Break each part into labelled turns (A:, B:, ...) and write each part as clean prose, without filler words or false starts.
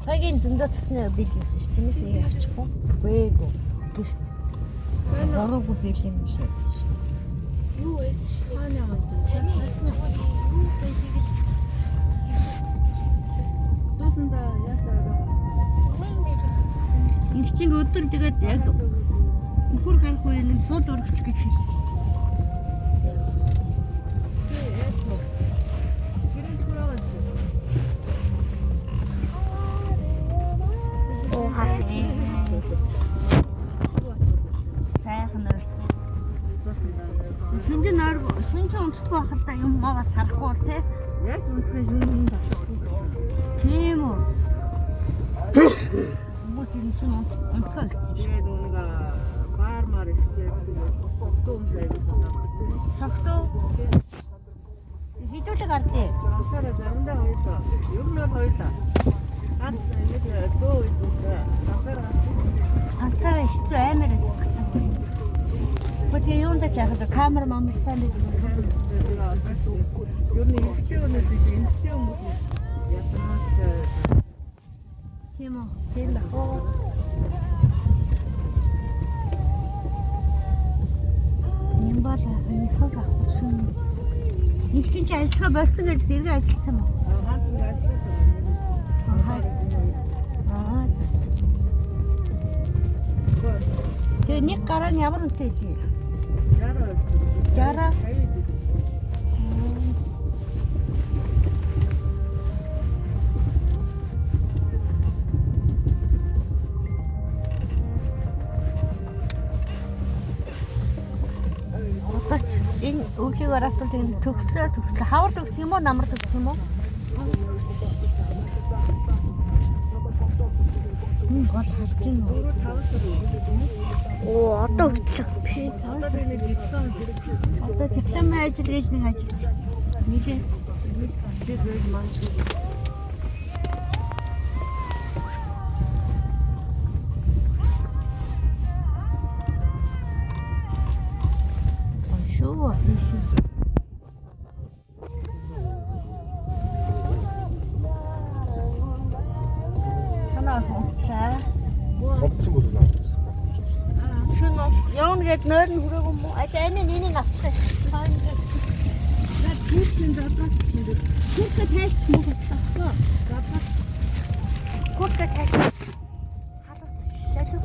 A: Тухайгийн зөндөө цасны бил байсан ш. Тэрнээс нэг авчихгүй. Үгүй. Гэрт. Буруугүй бил юм л байсан ш.
B: Юу байсан ш. Таны юу байлыг л
C: Дуусанда яасаа
B: Үгүй юм.
A: Инг чинь өдөр тэгээд яг мөхөр гарах үе нэг зул өргөч гэж хэл.
B: Оо хаа.
A: Сайхан ойр. Шүнжин ойр шүнжин унтдаггүй байх л да юм маа бас харахгүй бол те.
C: Яаж унтахын шүнжин татахгүй.
A: Тийм үү. Хүмүүс энэ шүн унтгаа гэсэн юм шиг.
C: Тэгээд нэг баар маар ихтэй согтуу юм аягүй болоод.
A: Согтуу. Хідүүлэг гардыг.
C: Ганцаараа заримдаа хоёулаа. Ер нь бол хоёулаа. Ганц нэг зөө үед ганцаараа
A: Ганцаараа хэцүү аймаар байдаг. Гэхдээ тэгээ юундаа ч яхад камер мамар сайн байдаг.
C: Ер нь эмэгтэй хүмүүс эмэгтэй хүмүүс ядмаас
A: Тийм үү? Тийм бах уу. Нимбал нөхөр авах шин. Нэг чинь чи ажиллагаа болцсон гэж сэргээ ажилласан юм уу?
C: ганц нэг ажилласан.
A: Аа зөв. Тэгээ нэг гараа нь ямар үнэтэй байдгийг?
C: 60
A: 60.
C: 50.
A: Одоо ч энэ өвлийг бараатал тэгээ төгслөө төгслөө. Хавар төгсөх юм уу, намар төгсөх юм уу? Энэ гол харж гин үү?
B: Оо одоо хүртэл биш.
C: Одоо нэг диплом
A: Одоо дипломын ажил гэж нэг ажил. Нилээ. Шүү бас юм шиг. Танаа хонцлаа.
D: Голцсон бол наасан.
A: Шүн явна гэд нойр нь хүрээгүй юм уу? А за энэ энийг авчих. Таа ингэ.
C: Түүхэн задлаа.
A: Куртка тайлч мөн тавсан. Куртка тайлч. Халууц шалуу.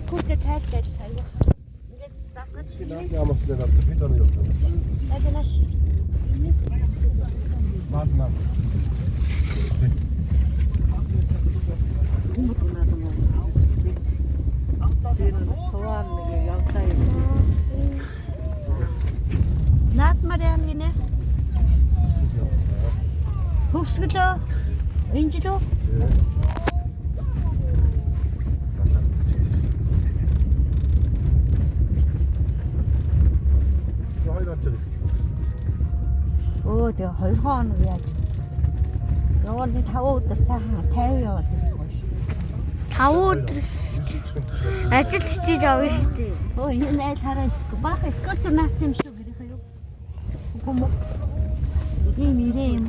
A: Куртка тайлч гэж аягүй. Ингээд завхад
D: Ямар ч нэг бид оны явж байгаа.
A: Агнаш.
D: Маад маа.
C: Тэр цуваар нэг явдаа юм.
A: Наадмар яам гинэ? Хөвсгөлөө. Инжилөө.
D: Хоёр авч
A: Өө тэгээ 2 хоног яаж. Явал нэг 5 өдөр сайхан 50 яваад ирэх гоё шүү.
B: 5 өдөр ажил хичээж авна шүү дээ.
A: Өө энэ айл хараа скоч баха скоч наацсан юм шүү гэрийнхээ юу. Үгүй мө. Ийм ирээ юм.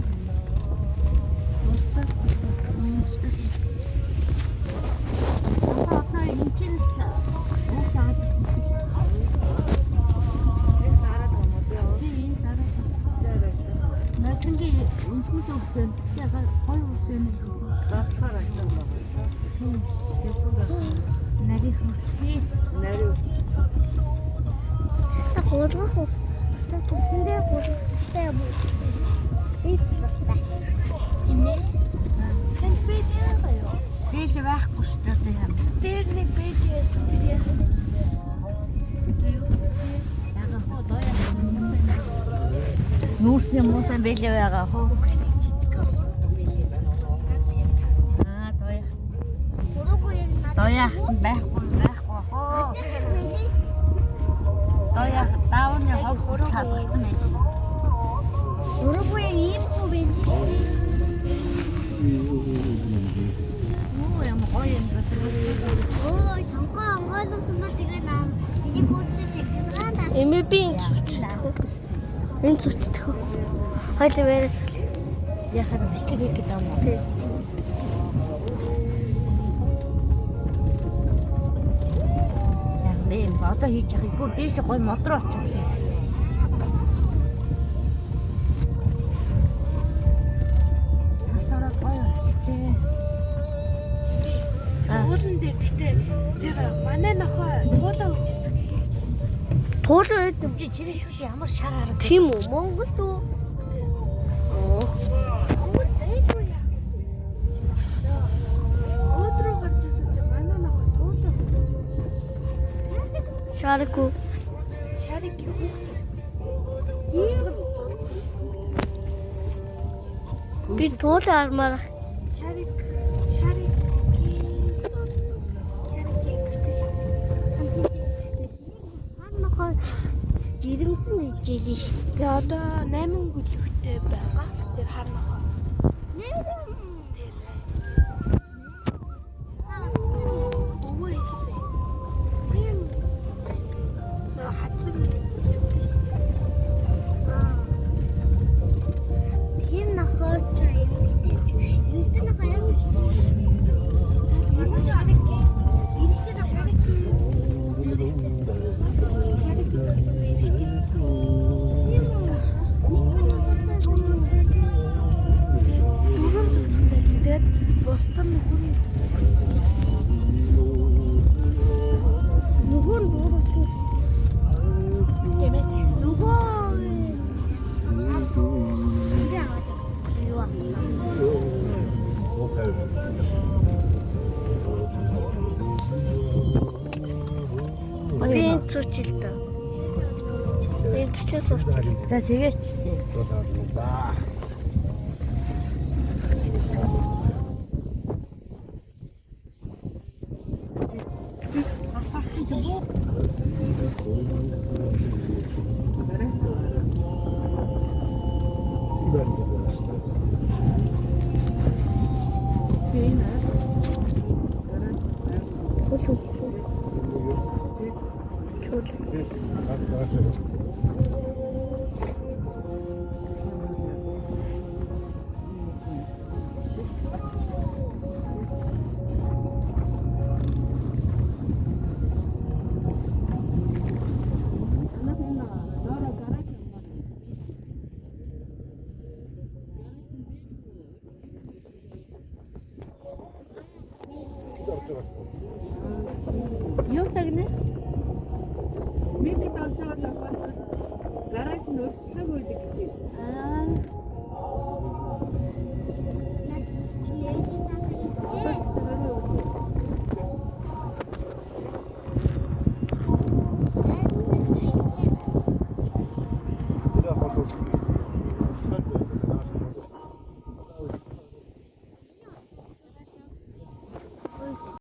A: Одоо энэ чинь л уус аваад ирсэн юм.
C: Энэ зараад байгаа юм уу?
A: Тийм энэ зараад. Нотонгийн өнчмөд өгсөн. Яг гоё өгсөн юм.
C: Задлахаар ажиллаа байгаа.
A: Тийм. Нарийнх нь. Тийм.
C: Нарийн
B: Та гулгах ус. Та тусан дээр гулгах хэрэгтэй юм уу? Би туслахтай. Инээ.
E: Танд бэлэн байгаа юу?
A: Зээл байхгүй шүү дээ одоо юм.
E: Дээр нэг бэлэн байсан тэр яасан бэ?
A: Яг хоо дооё. Нүүрсний муусан бэлээ байгаа хоо.
E: Жижиг хурдан бэлээсэн.
A: Аа дооё.
B: Уруугүй яг надад.
A: Дооё байхгүй байхгүй хоо. Дооё даавны хог хүртэл хадгалсан байх.
B: Уруугүй яг ийм хүү байлээ шүү дээ.
A: Юу юм гоё юм бэ?
B: Өө цонхоо онгойлгосон бол тэгээ нам энийг үрдэж чигнаа.
E: Эмээ би энэ зүрчдэх үү? Энэ зүрчдэх үү?
B: Хоёул вэрээс.
A: Яхаа бичлэг хийх гэдэг юм уу?
B: Тий.
A: Яг мэ одоо хийж явах. Бүр дээш гой мод руу очиод хий. Цас ороод гой болчихжээ.
E: Уулан дээр гэтээ тэр манай нохой туулаа үжижсэн гэх.
B: Туулаа үүд.
A: Чи чиний шүд ямар шар харагдав.
B: Тийм үү? Монгол үү? Оо.
E: Монгол айгүй яа. Уул руу гарч ирсэн чинь манай нохой туулаа үжижсэн.
B: Шаргу.
E: Шаригийн хүүхдээ. Зулцган зулцган хүүхдээ.
B: Би туулаа армаар.
E: Шарик шаригийн зулцган. Шарик чи эмэгтэй шүү дээ.
B: Хар нохой жирэмсэн гэж хэлсэн шүү.
E: Тэгээ одоо 8 гүлэгтэй байгаа. Тэр хар нохой. Тийм ээ. Өвөө хэлсэн. Нөө хачин явдсан шүү дээ.
B: Тийм нохой ч эмэгтэй ч эмэгтэй нохой ямар шүү.
E: Манай шаригийн
B: Эмэгтэй нохой
E: шаригийн зулцган эрэгтэй. Дөрвөн зулцгантай байсан. Тэгээд бусд нь нөхөр нь
B: нөгөө нь бууруулсан гэсэн.
E: тийм ээ.
B: Нөгөө энэ аваад явсан. Юу авсан? Би энэ цуучил та. Энэ чинь сууч.
A: За тэгээч тээ.
C: Би энэ гараж
B: Чул үгүй. Чул.
C: Манайх энэ доороо гараж юм байна.
A: Юу тагнэ?
C: Микэд орж байгаа лавхад гараж нь өөрчлөөгүй байдаг гэж.
A: Аа.